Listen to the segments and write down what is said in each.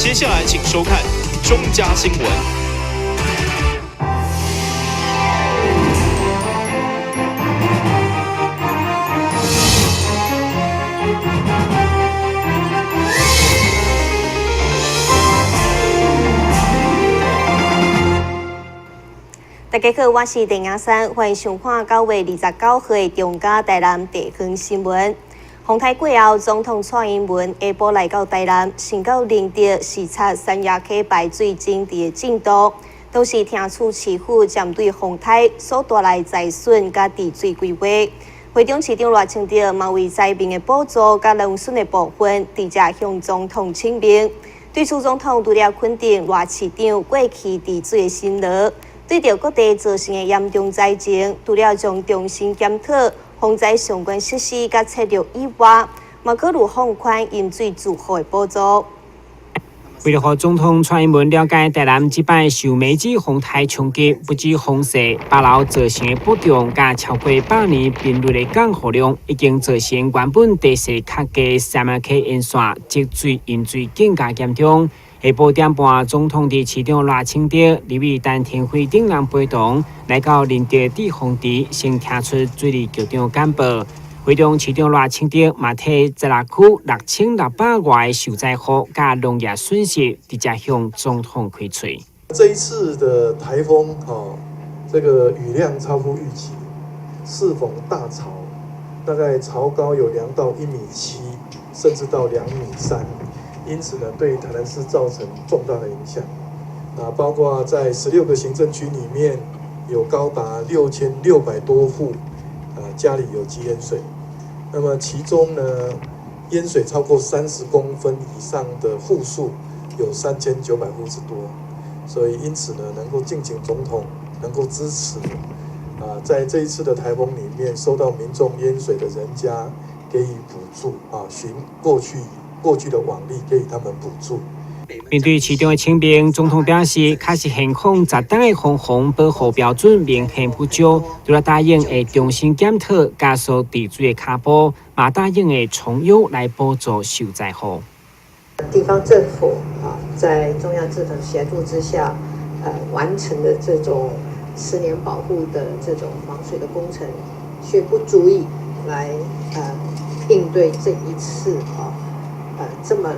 接下來請收看中嘉新聞。大家好，我是鄭雅珊，歡迎收看9月29號的中嘉台南地方新聞。風颱過後，總統蔡英文下晡來到台南，先到寧德視察三亞溪排水整治的進度，同時聽取市府針對風颱所帶來災損佮治水規劃。會中市長賴清德嘛為災民的補助佮農損的部分，直接向總統請命。對此，總統除了肯定賴市長過去治水的辛勞，對著各地造成的嚴重災情，除了將重新檢討防災相關設施佮策略以外，嘛考慮放寬淹水住戶的補助。為了予總統蔡英文了解台南這擺受梅子風颱衝擊，不止風勢、北流造成的波動，佮超過100年頻率的降雨量，已經造成原本地勢較低三峽溪沿線積水淹水更加嚴重。下晡點半，總統佇市長賴清德、立委陳亭妃等人陪同，來到寧德滯洪池，先聽取水利局長簡報。會中市長賴清德嘛替16區6600外受災戶佮農業損失，直接向總統開喙。這一次的颱風，哦，這個雨量超乎預期，適逢大潮，大概潮高有量到1.7米，甚至到2.3米。因此呢，對台南市造成重大的影響。啊，包括在16個行政區裡面，有高達6600多戶，啊，家裡有積淹水。那麼其中呢，淹水超過30公分以上的戶數有3900戶之多。所以因此呢，能夠敬請總統能夠支持，啊，在這一次的颱風裡面受到民眾淹水的人家給予補助，啊，循過去的往例給予他們補助。面對市長的請命，總統表示，確實現況10冬的防洪保護標準明顯不足，除了答應會重新檢討加速治水的腳步，嘛答應會從優來補助受災戶。地方政府啊，在中央政府協助之下，完成的這種10年保護的這種防水的工程，卻不足以來應對這一次啊。這麼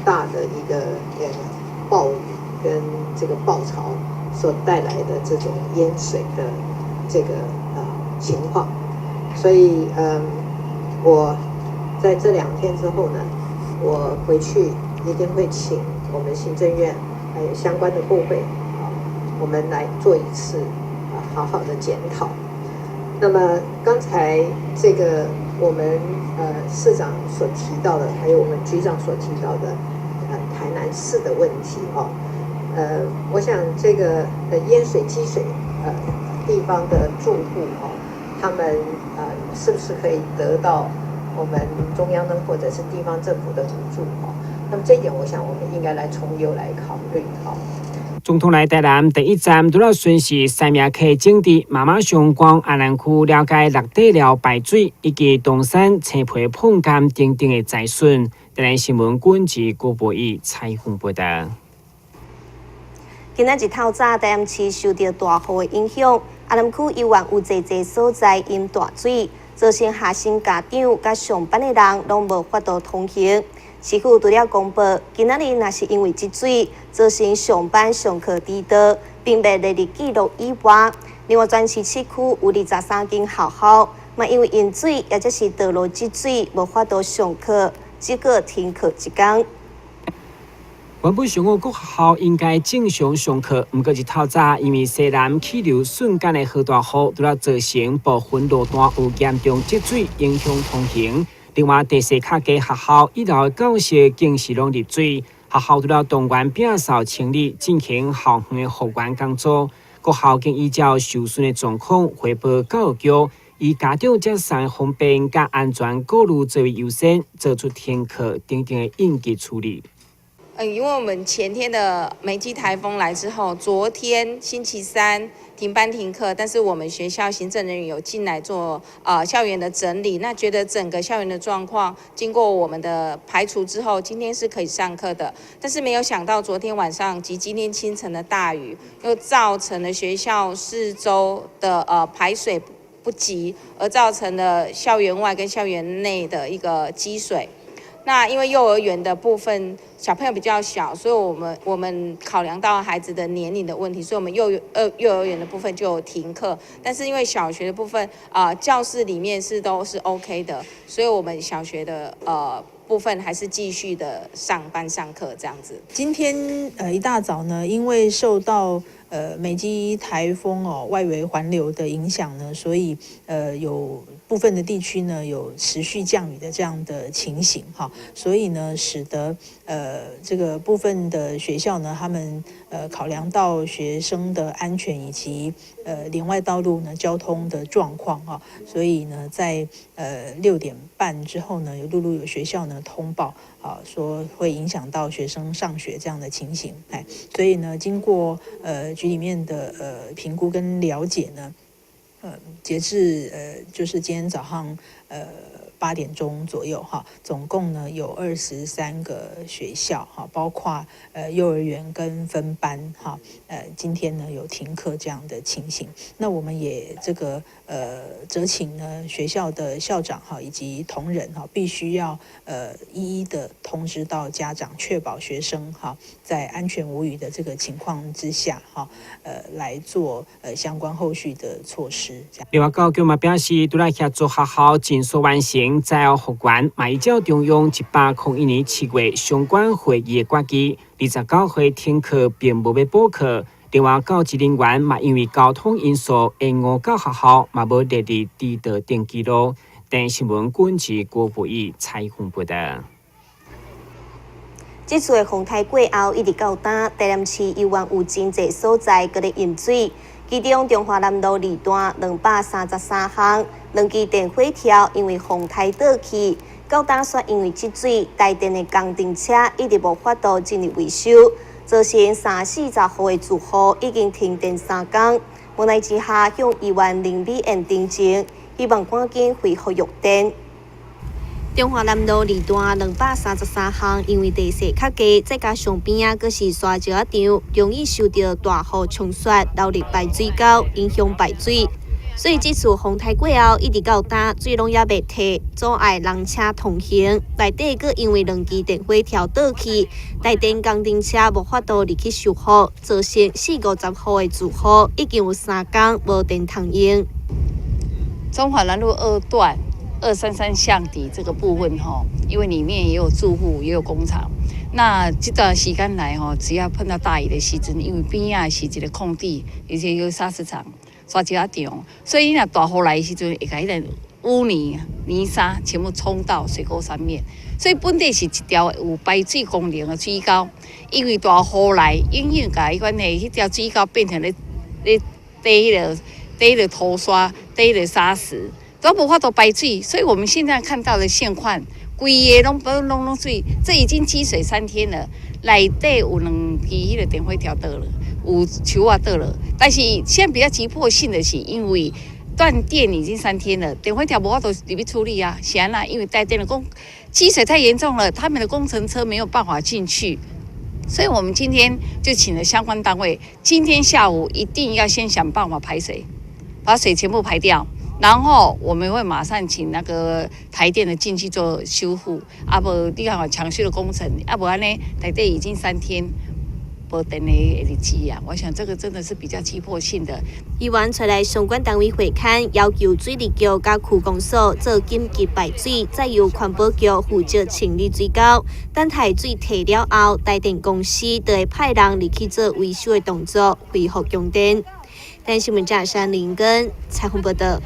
大的一個暴雨跟這個暴潮所帶來的這種淹水的這個情況，所以我在這2天之後呢，我回去一定會請我們行政院還有相關的部會啊，我們來做一次啊好好的檢討。那麼剛才這個我們市長所提到的，還有我們局長所提到的，台南市的問題哦，我想這個淹水積水地方的住戶哦，他們是不是可以得到我們中央呢，或者是地方政府的補助哦？那麼這一點，我想我們應該來從優來考慮哦。總統來台南第一站，除了巡視三峽溪整治，嘛馬上逛安南區了解綠地寮排水以及東山青皮碰柑等等的災損。台南新聞郭志郭博義採訪報道。今仔日透早，台南市受著大雨的影響，安南區猶原有濟濟所在淹大水，造成學生家長佮上班的人攏無法度通行。市府除了公布，今仔日若是因為積水造成上班上課遲到，並袂列入記錄以外，另外全市七區有23間學校，嘛因為淹水抑者是道路積水，無法度上課，只好停課一工。原本上午各學校應該正常上課，毋過日透早因為西南氣流瞬間的落大雨，除了造成部分路段有嚴重積水，影響通行。另外，地勢較低學校一樓的教室更是攏入水，學校除了動員摒掃清理，進行校園的復原工作。各校更依照受損的狀況匯報教育局，以家長接送方便佮安全顧慮作為優先，做出停課等等的應急處理。因為我們前天的梅基颱風來之後，昨天星期三停班停課，但是我們學校行政人員有進來做校園的整理，那覺得整個校園的狀況經過我們的排除之後，今天是可以上課的。但是沒有想到昨天晚上及今天清晨的大雨，又造成了學校四周的排水不及，而造成了校園外跟校園內的一個積水。那因為幼兒園的部分小朋友比較小，所以我們考量到孩子的年齡的問題，所以我們幼兒園的部分就停課。但是因為小學的部分教室裡面是都是 OK 的，所以我們小學的部分還是繼續的上班上課這樣子。今天一大早呢，因為受到美姬颱風哦外圍環流的影響呢，所以有部分的地區呢有持續降雨的這樣的情形哈，所以呢使得這個部分的學校呢，他們考量到學生的安全以及連外道路呢交通的狀況哈，所以呢在6點半之後呢，有陸陸有學校呢通報啊，說會影響到學生上學這樣的情形，哎，所以呢經過局裡面的評估跟了解呢，截至就是今天早上8點鐘左右哈，總共呢有23個學校哈，包括幼兒園跟分班哈，今天呢有停課這樣的情形。那我們也這個責請呢學校的校長哈以及同仁哈，必須要一一的通知到家長，確保學生哈在安全無虞的這個情況之下哈，來做相關後續的措施。另外，教育局嘛表示，拄來協助學校盡速完成災後復原，嘛依照中央101年7月相關會議的決議，29號停課並無欲補課。另外，教職人員嘛因為交通因素延誤到學校，嘛無列入遲到登記錄。電視新聞軍事郭博義採訪報道。這次的風颱過後，一直到今，台南市猶原有真濟所在閣咧淹水。其中，中華南路二段233巷兩支電火柱因為風颱倒去，到今煞因為積水，台電的工程車一直無法度進入維修，造成三四十戶的住戶已經停電3工。無奈之下，向議員林美燕陳情，希望趕緊恢復用電。中華南路二段233巷，因為地勢較低，再加上邊仔閣是沙石仔場，容易受著大雨沖刷，流入排水溝，影響排水。所以這次風颱過後，一直到今，水攏猶未退，阻礙人車通行。內底閣因為兩支電火柱倒去，台電工程車無法度入去修復，造成四五十戶的住戶已經有3工無電通用。中華南路二段233巷底這個部分吼，因為裡面也有住戶，也有工廠。那這段時間來吼，只要碰到大雨的時陣，因為邊仔是一個空地，而且有砂石場、沙石仔場，所以若大雨來的時陣，會共彼个污泥、泥沙全部沖到水溝上面。所以本底是一條有排水功能的水溝，因為大雨來，影響共彼款的彼條水溝變成咧咧堆彼个堆彼个土沙、堆彼个沙石，都無法度排水，所以我們現在看到的現況，規个攏攏攏水，這已經積水3天了。內底有兩支彼个電火柱倒了，有樹仔倒了，但是現在比較急迫性的是，因為斷電已經三天了，電火柱無法度入去處理啊，是按怎？因為台電的工積水太嚴重了，他們的工程車沒有辦法進去，所以我們今天就請了相關單位，今天下午一定要先想辦法排水，把水全部排掉。然後我們會馬上請那個台電的進去做修復，啊無你看搶修的工程，啊無按呢，台電已經三天無電的日子啊，我想這個真的是比較急迫性的。議員出來相關單位會勘，要求水利局佮區公所做緊急排水，再由環保局負責清理水溝。等待水退了後，台電公司就會派人入去做維修的動作，恢復供電。電視新聞記者林根採訪報道。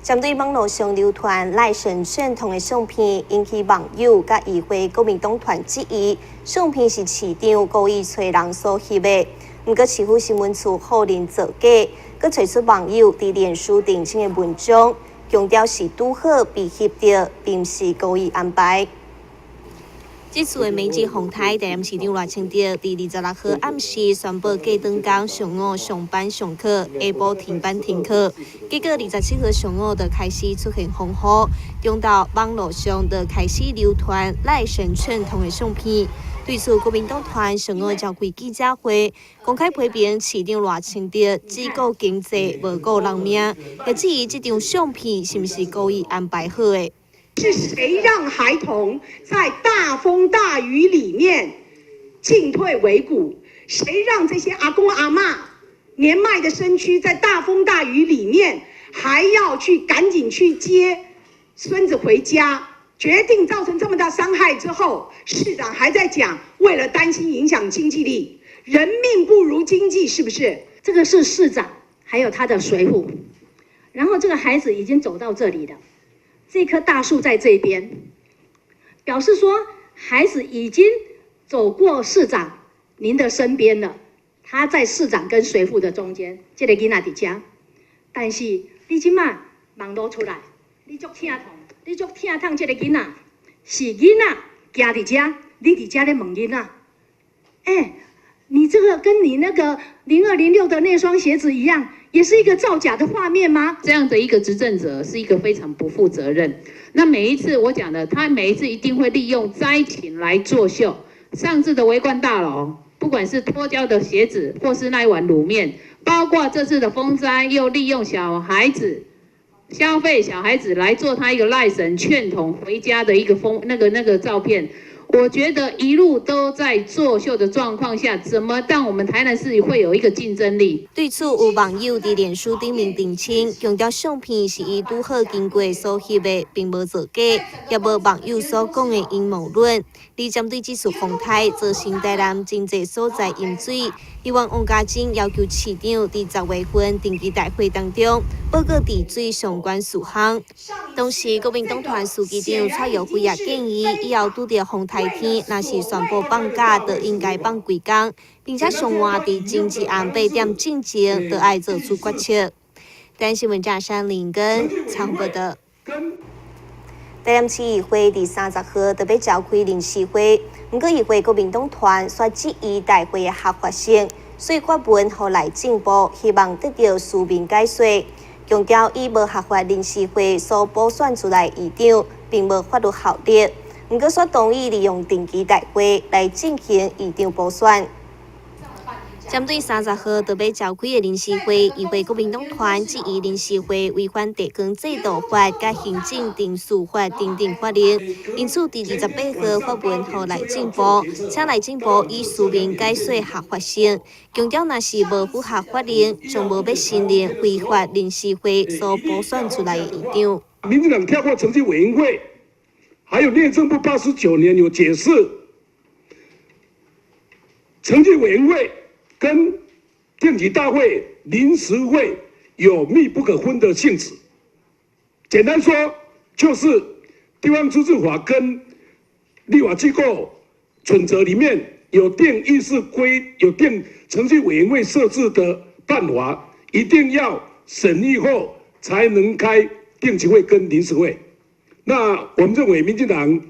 針對網路上流傳賴神勸童的相片，引起網友佮議會國民黨團質疑，相片是市長故意揣人所翕的。毋過市府新聞處否認造假，閣揣出網友佇臉書澄清的文章，強調是拄好被翕著，並毋是故意安排。這次的梅基風颱，台南市長賴清德佇26號暗時宣布，隔轉工上午上班上課，下晡停班停課。結果27號上午就開始出現風雨，中晝網路上就開始流傳賴神勸童的相片。對此，國民黨團上午召開記者會，公開批評市長賴清德只顧經濟，無顧人命，也質疑這張相片是毋是故意安排好的。是誰讓孩童在大風大雨裡面進退維谷？誰讓這些阿公阿嬤年邁的身軀在大風大雨裡面還要去趕緊去接孫子回家？決定造成這麼大傷害之後，市長還在講，為了擔心影響經濟力，人命不如經濟，是不是？這個是市長，還有他的隨扈，然後這個孩子已經走到這裡了。這棵大樹在這邊，表示說孩子已經走過市長您的身邊了。他在市長跟隨扈的中間，這个囡仔佇遮。但是你這馬網路出來，你足疼痛，你足疼痛這个囡仔，是囡仔行佇遮，你佇遮咧問囡仔，欸，你這個跟你那個0206的那雙鞋子一樣，也是一個造假的畫面嗎？這樣的一個執政者是一個非常不負責任。那每一次我講的，他每一次一定會利用災情來作秀。上次的維冠大樓，不管是脫膠的鞋子，或是那一碗滷麵，包括這次的風災，又利用小孩子消費小孩子來做他一個賴神勸童回家的一個風那個照片。我覺得一路都在作秀的狀況下，怎麼讓我們台南市會有一個競爭力？對此，有網友佇臉書頂面澄清，強調相片是伊拄好經過所翕的，並無造假，也無網友所講的陰謀論。而針對這次風颱造成台南真濟所在淹水，議員王家珍要求市長佇10月份定期大會當中報告治水相關事項。同時，國民黨團書記長蔡玉輝也建議，以後拄著風颱天，若是宣布放假，就應該放規工，並且上晚佇前一暗8點進前，就愛做出決策。台新聞張山林跟蔡報道。台南市議會佇30號特別召開臨時會，毋過議會國民黨團煞質疑大會的合法性，所以發文予內政部，希望得到書面解說，強調以無合法臨時會所補選出來議長，並無法律效力。毋過煞同意利用定期大會來進行議長補選。針對30號特別召開的臨時會，議會國民黨團質疑臨時會違反地方制度法、佮行政程序法等等法令，因此佇28號發文予內政部，請內政部以書面解說合法性，強調若是無符合法令，將無欲承認非法臨時會所補選出來的議長。民進黨跳過程序委員會，還有內政部89年有解釋，程序委員會跟定期大會、臨時會有密不可分的性質。簡單說，就是地方自治法跟立法機構準則裡面有定議事規，有定程序委員會設置的辦法，一定要審議後才能開定期會跟臨時會。那我們認為民進黨，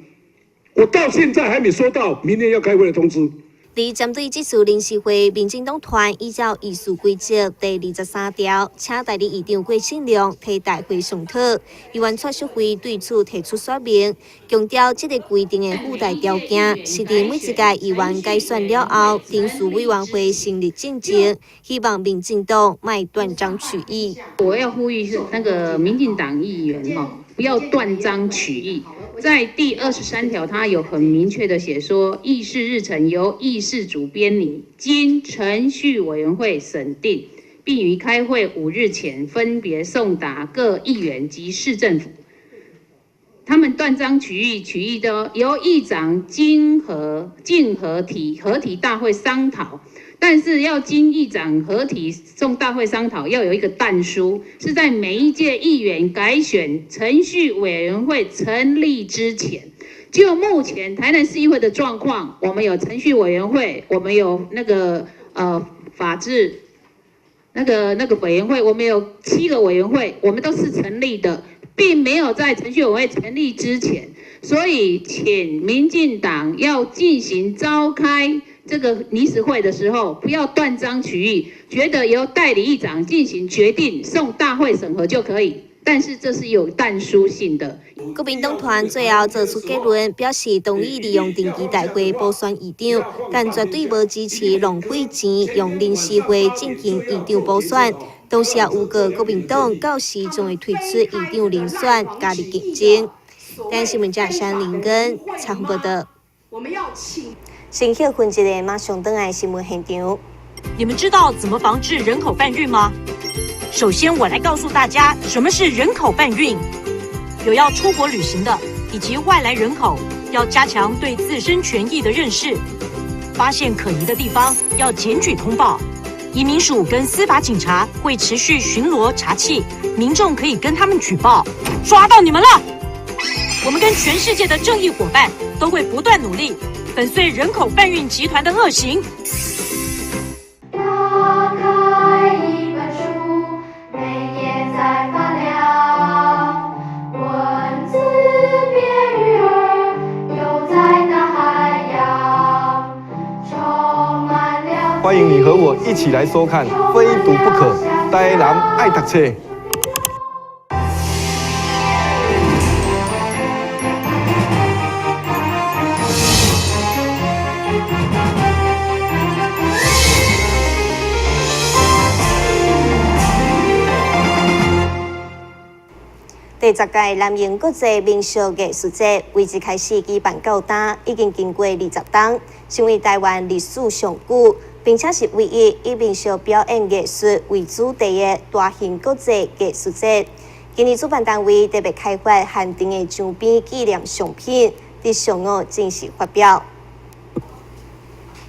我到現在還沒收到明天要開會的通知。而針對這次臨時會，民進黨團依照議事規則第23條，請代理議長郭信良提大會商討。議員蔡淑慧對此提出說明，強調這個規定的附帶條件是佇每一屆議員改選了後，程序委員會成立進前，希望民進黨莫斷章取義。我要呼籲是那個民進黨議員吼，不要斷章取義。在第23條，他有很明確的寫說，議事日程由議事組編擬，經程序委員會審定，並於開會5日前分別送達各議員及市政府。他們斷章取義，取義的由議長經合體大會商討，但是要經議長合體送大會商討，要有一個但書，是在每一屆議員改選程序委員會成立之前。就目前台南市議會的狀況，我們有程序委員會，我們有那個法制那個委員會，我們有7個委員會，我們都是成立的，並沒有在程序委員會成立之前。所以，請民進黨要進行召開這個臨時會的時候，不要斷章取義，覺得由代理議長進行決定，送大會審核就可以。但是這是有但書性的。國民黨團最後做出結論，表示同意利用定期大會補選議長，但絕對無支持浪費錢用臨時會進行議長補選。同時也預告國民黨到時將會推出議長人選加入競爭。台視新聞記者林根採訪報道。我們要請先休睏一下，馬上轉來新聞現場。你們知道怎麼防治人口販運嗎？首先，我來告訴大家什麼是人口販運。有要出國旅行的以及外來人口，要加強對自身權益的認識。發現可疑的地方要檢舉通報。移民署跟司法警察會持續巡邏查緝，民眾可以跟他們舉報。抓到你們了！我們跟全世界的正義夥伴都會不斷努力，粉碎人口販運集團的惡行。打開一本書，每頁在發亮，文字變魚兒，游在大海洋，充滿了。歡迎你和我一起來收看《非讀不可》，台南愛讀冊。第十屆南瀛國際民俗藝術節，為自開始舉辦到今，已經經過20冬，成為台灣歷史上久，並且是唯一以民俗表演藝術為主題的大型國際藝術節。今年主辦單位特別開發限定的周邊紀念商品，佇上午正式發表。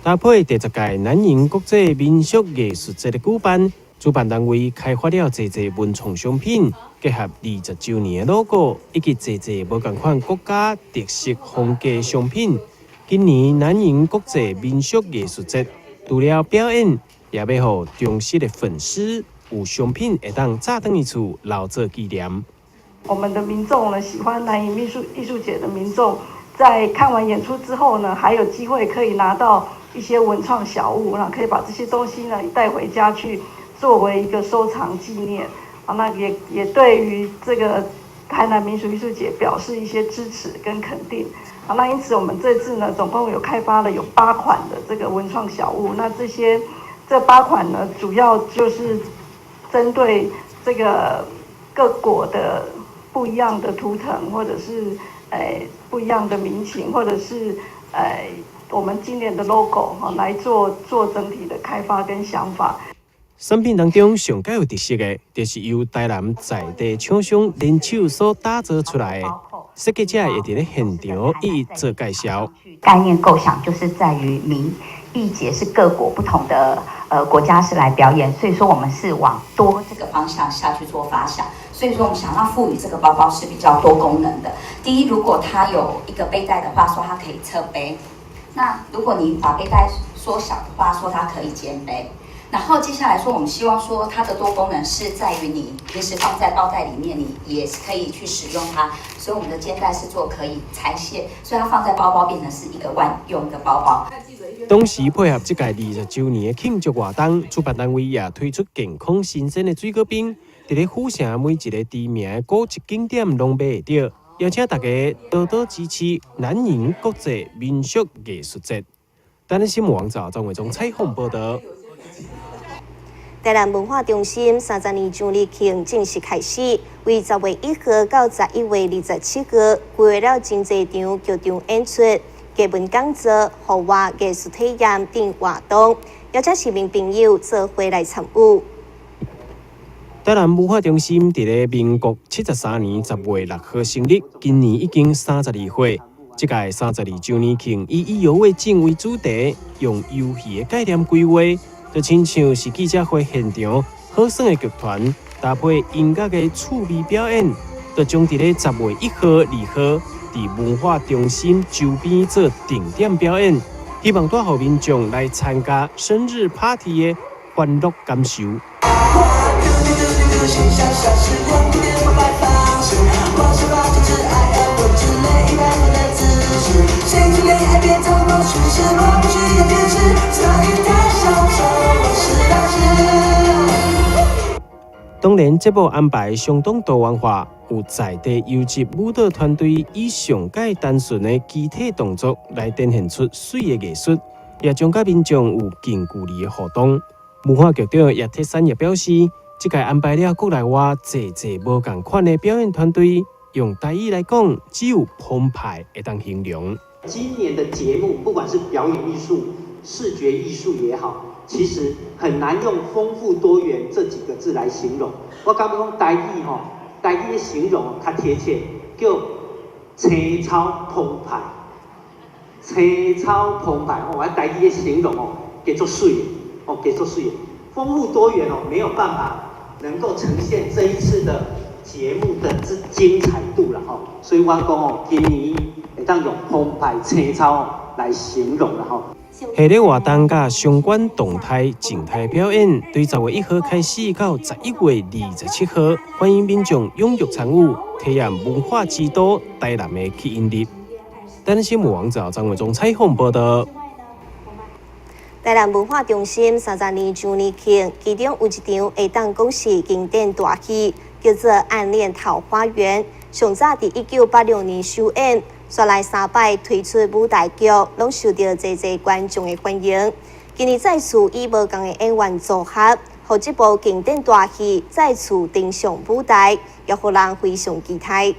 搭配第十屆南瀛國際民俗藝術節的舉辦，主辦單位開發了濟濟文創商品，結合20週年的 logo，以及濟濟無仝款國家特色風格商品。今年南瀛國際民俗藝術節除了表演，也欲予忠實的粉絲有商品會當帶轉去厝留作紀念。我們的民眾呢，喜歡南瀛藝術藝術節的民眾，在看完演出之後呢，還有機會可以拿到一些文創小物，那可以把這些東西呢帶回家去，作為一個收藏紀念。啊，那也對於這個台南民俗藝術節表示一些支持跟肯定。啊，那因此我們這次呢，總共有開發了有8款的這個文創小物。那這8款呢，主要就是針對這個各國的不一樣的圖騰，或者是不一樣的民情，或者是我們今年的 logo 哈，來做整體的開發跟想法。產品當中上蓋有特色的，就是由台南在地廠商聯手所打造出來的。設計者會佇咧現場一一做介紹。概念構想就是在於民藝節是各國不同的國家是來表演，所以說我們是往多這個方向下去做發想。所以說我們想要賦予這個包包是比較多功能的。第一，如果它有一個背帶的話，說它可以側背；那如果你把背帶縮小的話，說它可以肩背。然後接下來說，我們希望說它的多功能是在於你平時放在包袋裡面，你也是可以去使用它。所以我們的肩帶是做可以拆卸，所以它放在包包變成是一個萬用的包包。同時配合這屆20週年的慶祝活動，主辦單位也推出健康新鮮的水果冰，佇咧府城每一個知名的古蹟景點攏買會著，邀請大家多多支持南瀛國際民俗藝術節。台視新聞網站張偉忠採訪報道。台南文化中心30年周年慶正式開始，為10月1號到11月27號，規劃了真濟場劇場演出、藝文講座、戶外藝術體驗等活動，邀請市民朋友做伙來參與。台南文化中心佇咧民國73年10月6號成立，今年已經32歲。這屆32週年慶以意猶未盡為主題，用遊戲的概念規劃。就親像是記者會現場好耍的劇團，搭配音樂的趣味表演，就將佇咧10月1號、2號，佇文化中心周邊做定點表演，希望帶予民眾來參加生日 party 的歡樂感受。當然，節目安排相當多元化，有在地優質舞蹈團隊以上蓋單純的肢體動作來展現出媠的藝術，也將佮民眾有近距離的互動。文化局長葉鐵珊也表示，這屆安排了國內外濟濟無仝款的表演團隊，用台語來講，只有澎湃會當形容。今年的節目，不管是表演藝術、視覺藝術也好，其實很難用豐富多元這幾個字來形容。我感覺講台語吼，台語的形容較貼切，叫青草澎湃。青草澎湃，哦，我台語的形容哦，叫做媠的，哦，叫做媠的，豐富多元哦，沒有辦法能夠呈現這一次的節目的之精彩度啦吼。所以我講哦，今年會當用澎湃青草來形容啦吼。系列活動佮相關動態、靜態表演，對10月1號開始到11月27號，歡迎民眾踴躍參與，體驗文化之都台南的吸引力。台南新聞網站張偉忠採訪報道。台南文化中心30年周年慶，其中有一場會當講是經典大戲，叫做《暗戀桃花源》。上早佇1986年首演，紲來三擺推出舞台劇，攏受著濟濟觀眾的歡迎。今年再次以無仝的演員組合，予這部經典大戲再次登上舞台，也予人非常期待。《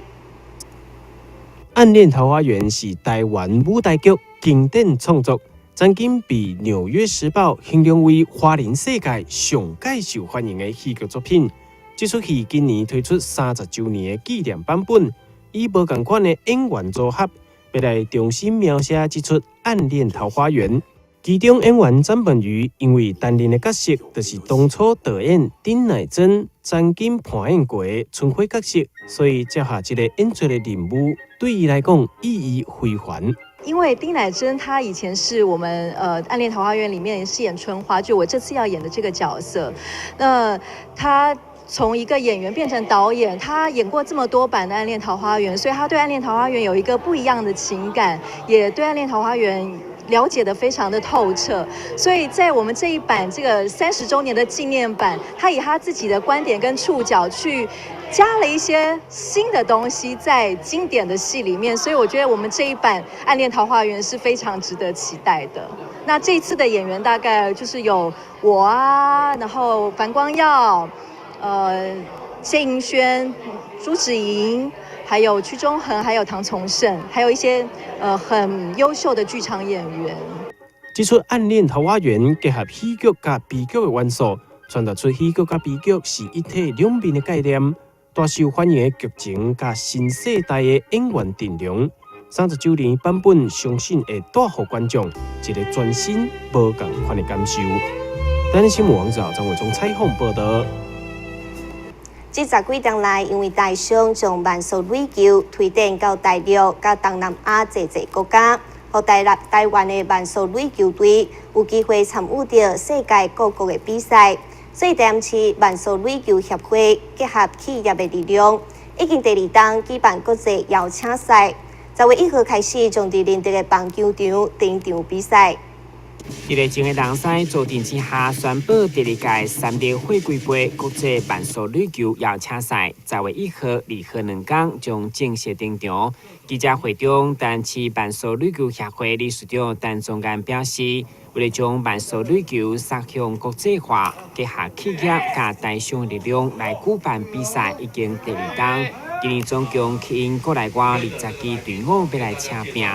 暗戀桃花源》是台灣舞台劇經典創作，曾經被《紐約時報》形容為華人世界上蓋受歡迎的戲劇作品。這齣戲今年推出30週年的紀念版本，以無仝款的演員組合，欲來重新描寫這齣《暗戀桃花源》。其中演員詹本瑜因為擔任的角色，就是當初導演丁乃真曾經扮演過的春花角色，所以接下這個演出的任務，對伊來講意義非凡。因為丁乃真他以前是我們《暗戀桃花源》裡面飾演春花，就我這次要演的這個角色。那他從一個演員變成導演，他演過這麼多版的《暗戀桃花源》，所以他對《暗戀桃花源》有一個不一樣的情感，也對《暗戀桃花源》了解得非常的透徹。所以在我們這一版這個30週年的紀念版，他以他自己的觀點跟觸角去加了一些新的東西在經典的戲裡面，所以我覺得我們這一版《暗戀桃花源》是非常值得期待的。那這一次的演員大概就是有我啊，然後樊光耀、謝盈萱、朱芷瑩，還有屈中恆，還有唐從聖，還有一些很優秀的劇場演員。這齣《暗戀桃花源》結合喜劇佮悲劇的元素，傳達出喜劇佮悲劇是一體兩面的概念。大受歡迎的劇情佮新世代的演員陣容，30週年版本相信會帶予觀眾一個全新無仝款的感受。台南新聞網站張偉忠採訪報道。這十幾年來，因為台商將慢速壘球推展到大陸、佮東南亞濟濟國家，予台灣的慢速壘球隊有機會參與著世界各國的比賽。所以台南市慢速壘球協會結合企業的力量，已經第二冬舉辦國際邀請賽。10月1號開始，將佇仁德的棒球場登場比賽。佇熱情的人師助陣之下，宣布第二屆三立貨櫃杯國際慢速壘球邀請賽，10月1號、2號兩工將正式登場。記者會中，台南市慢速壘球協會理事長陳宗元表示，為了將慢速壘球殺向國際化，結合企業佮台商力量來舉辦比賽，已經第二冬。今年總共吸引國內外20支隊伍欲來車拼，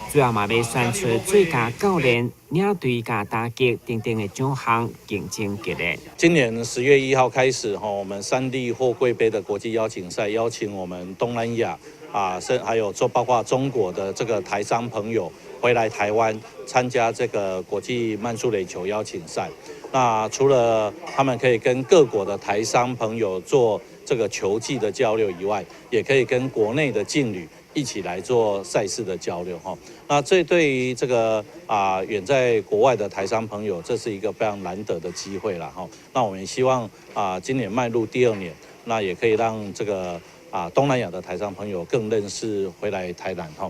主要嘛欲選出最佳教練、領隊佮打擊等等的獎項，競爭激烈。今年10月1號開始，哈，我們三立貨櫃杯的國際邀請賽，邀請我們東南亞啊，甚還有做包括中國的這個台商朋友回來台灣參加這個國際慢速壘球邀請賽。那除了他們可以跟各國的台商朋友做這個球技的交流以外，也可以跟國內的勁旅一起來做賽事的交流哈。那這對於這個啊遠在國外的台商朋友，這是一個非常難得的機會了哈。那我們希望啊今年邁入第二年，那也可以讓這個啊東南亞的台商朋友更認識回來台南哈。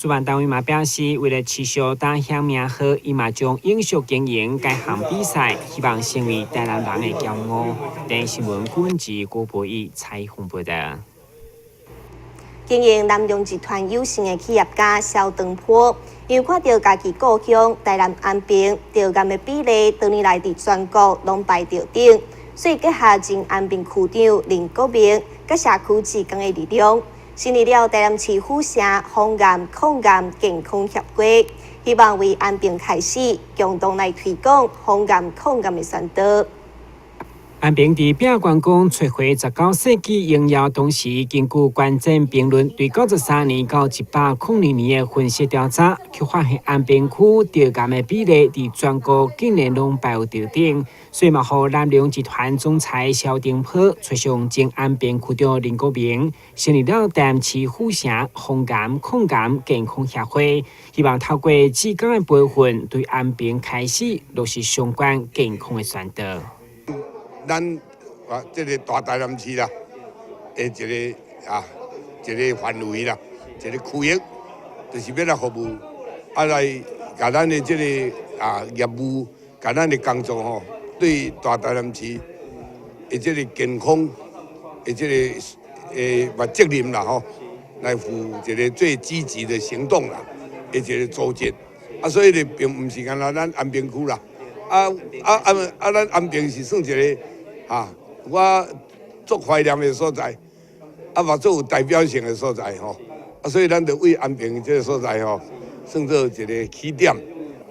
主辦單位嘛表示，為了持續打響名號，伊嘛將永續經營該項比賽，希望成為台南人的驕傲。電視新聞郭志郭博義採訪報道。經營南榮集團有限的企業家蕭長波，因為看著家己故鄉台南安平著癌的比例，多年來佇全國攏排著頂，所以結合前安平區長林國明佮社區志工的力量，成立了台南市府城防癌抗癌健康協會，希望為安平開始共同來推廣防癌抗癌的宣導。安平佇拚關公摧毀19世紀榮耀當時，根據觀戰評論對93年到102年的分析調查，卻發現安平區著癌的比例佇全國竟然攏排有著頂，所以嘛，予南榮集團總裁蕭長波揣上前安平區長林國明，成立了台南市府城防癌抗癌健康協會，希望透過志工的培訓，對安平開始落實相關健康的宣導。咱啊，這個大台南市啦，的一個啊，一個範圍啦，一個區域，就是欲來服務，啊來共咱的這個啊業務，共咱的工作吼，對大台南市的這個健康的這個嘛責任啦吼，來負一個最積極的行動啦，的一個組織，啊，所以呢，並毋是干焦咱安平區啦，咱安平是算一個。啊，我足懷念的所在，啊嘛足有代表性的所在吼，啊，所以咱就為安平這個所在吼，算做一個起點。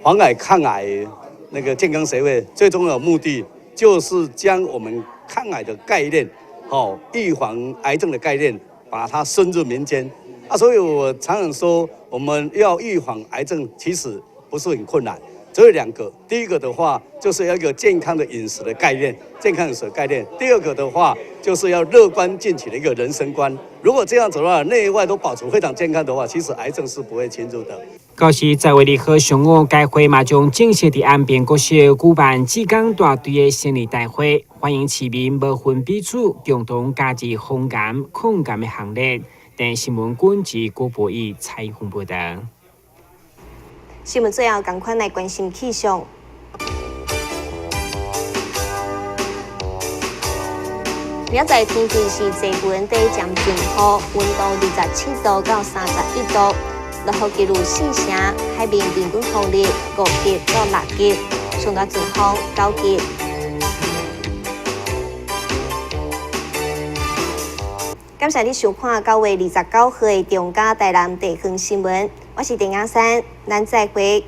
防癌抗癌那個健康協會最重要的目的，就是將我們抗癌的概念，吼，預防癌症的概念，把它深入民間。啊，所以我常常說，我們要預防癌症，其實不是很困難。只有兩個，第一個的話就是要一個健康的飲食的概念，健康飲食的概念；第二個的話就是要樂觀進取的一個人生觀。如果這樣子的話，內外都保持非常健康的話，其實癌症是不會侵入的。到時10月2號上午，該會嘛將正式佇安平國小舉辦志工大隊的成立大會，歡迎市民無分彼此，共同加入防癌抗癌的行列。電視新聞郭志郭博義採訪報道。新聞最後，仝款來關心氣象。明仔載天氣是濟雲底漸陣雨，溫度27度到31度，落雨幾率4成，海面平均風力5級到6級，上大陣風9級。感謝你收看9月29號的中嘉台南地方新聞，我是鄭雅珊，咱再會。